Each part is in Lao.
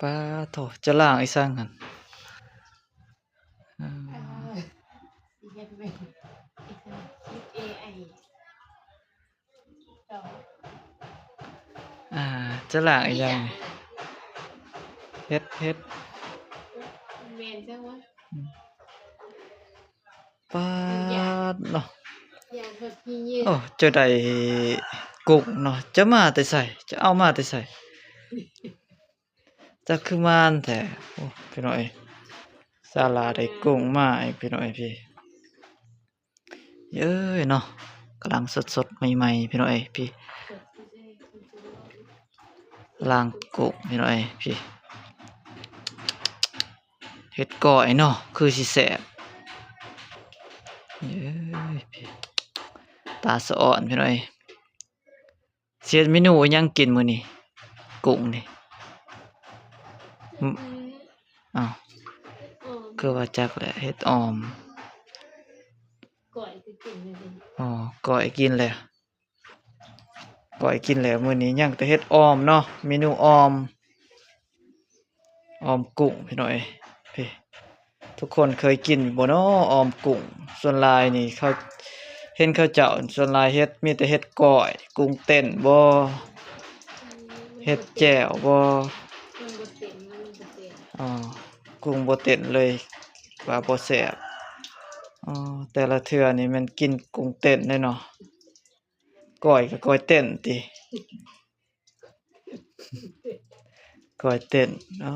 ປາໂທ້ ຈະລ້າງອີ່ສັງຫັ້ນ? ເອີ ເອີ ຊິເຮັດເປັນ ເອໄອ ຕໍ່ ອ່າ ຈະລ້າງອີ່ຫຍັງນີ້? ເຮັດ ເຮັດ ແມ່ນຈັ່ງວະ? ອືມ ປາດເນາະ ໂອ້ ເຈົ້າໄດ້ກຸ້ງເນາະ ເຈົ້າມາແຕ່ໃສ? ເຈົ້າເອົາມາແຕ່ໃສ? ເຈົ້າຄືມານແທ້? ໂອ້ ພີ່ນ້ອງເອີຍ ສາວຫຼ້າໄດ້ກຸ້ງມາອີກ ພີ່ນ້ອງເອີຍ ພີ່ ເອີຍເນາະ ກຳລັງສົດໆ ໃໝ່ໆ ພີ່ນ້ອງເອີຍ ພີ່ ລ້າງກຸ້ງ ພີ່ນ້ອງເອີຍ ພີ່ ເຮັດກ້ອຍເນາະ ຄືຊິແຊບ ເອີຍ ພີ່ ຕາສະອອນ ພີ່ນ້ອງເອີຍ. ຊິເຮັດເມນູຫຍັງກິນມື້ນີ້? ກຸ້ງນີ້ ອືມ ອ້າວ ເຮັດອ່ອມ ຄືວ່າຈັກແຫຼະ ເຮັດອ່ອມ ກ້ອຍຄືກິນແລ້ວ ອໍ ກ້ອຍກິນແລ້ວ ກ້ອຍກິນແລ້ວ ມື້ນີ້ຍັງແຕ່ເຮັດອ່ອມເນາະ ເມນູອ່ອມ ອ່ອມກຸ້ງ ພີ່ນ້ອງເອີຍ ພີ່ ທຸກຄົນເຄີຍກິນຢູ່ບໍ່ເນາະ ອ່ອມກຸ້ງ? ສ່ວນຫຼາຍນີ້ເຂົາ ເຫັນເຂົາເຈົ້າສ່ວນຫຼາຍເຮັດ ມີແຕ່ເຮັດກ້ອຍ ກຸ້ງເຕັ້ນບໍ່ ເຮັດແຈ່ວບໍ່ ມັນບໍ່ເຕັ້ນ ມັນບໍ່ເຕັ້ນ ອໍ ກຸ້ງບໍ່ເຕັ້ນເລີຍ ວ່າບໍ່ແຊບ ອໍ ແຕ່ລະເທື່ອນີ້ແມ່ນກິນກຸ້ງເຕັ້ນເດ້ເນາະ ກ້ອຍກໍກ້ອຍເຕັ້ນຕິ ກ້ອຍເຕັ້ນ ອໍ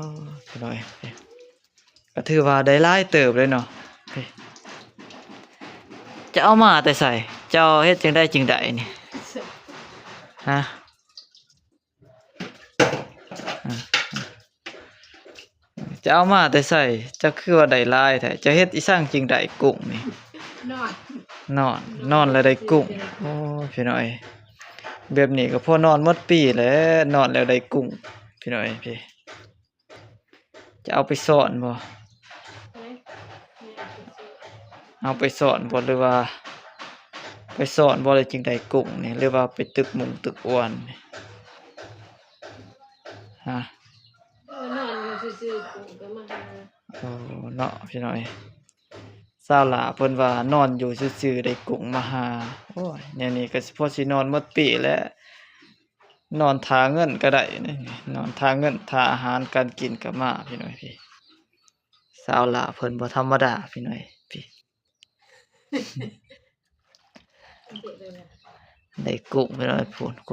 ພີ່ນ້ອງເອີຍ ກໍຖືວ່າໄດ້ຫຼາຍເຕີບເລີຍເນາະ ເຈົ້າເອົາມາແຕ່ໃສ? ເຈົ້າເຮັດຈັ່ງໃດຈຶ່ງໄດ້ນີ້ ຮະ? ເຈົ້າເອົາມາແຕ່ໃສ? ເຈົ້າຄືວ່າໄດ້ຫຼາຍແທ້? ເຈົ້າເຮັດອີ່ສັງຈຶ່ງໄດ້ກຸ້ງນີ້? ນອນ ນອນ ນອນແລ້ວໄດ້ກຸ້ງ. ໂອ້ຍ ພີ່ນ້ອງເອີຍ ແບບນີ້ກໍພໍນອນໝົດປີແຫຼະ ນອນແລ້ວໄດ້ກຸ້ງ ພີ່ນ້ອງເອີຍ. ເຈົ້າເອົາໄປຊ້ອນບໍ່? ເອົາໄປຊ້ອນບໍ່ ຫຼືວ່າໄປຊ້ອນບໍ່ ແລ້ວຈຶ່ງໄດ້ກຸ້ງນີ້ ຫຼືວ່າໄປຕຶກມຸງຕຶກອວນນີ້? ຮະ? ນອນຢູ່ຊື່ໆ ກຸ້ງກໍມາຫາ. ໂອ້ ເນາະ ພີ່ນ້ອງເອີຍ ສາວຫຼ້າເພິ່ນວ່ານອນຢູ່ຊື່ໆ ໄດ້ກຸ້ງມາຫາ. ໂອ້ຍ ແນວນີ້ກໍຊິ ພໍຊິນອນໝົດປີແຫຼະ ນອນຖ້າເງິນກໍໄດ້ ນອນຖ້າເງິນ ຖ້າອາຫານການກິນກໍມາ ພີ່ນ້ອງເອີຍ. ສາວຫຼ້າເພິ່ນບໍ່ທຳມະດາ ພີ່ນ້ອງເອີຍ ໄດ້ກຸ້ງ ພີ່ນ້ອງເອີຍ ພຸ້ນ ຄ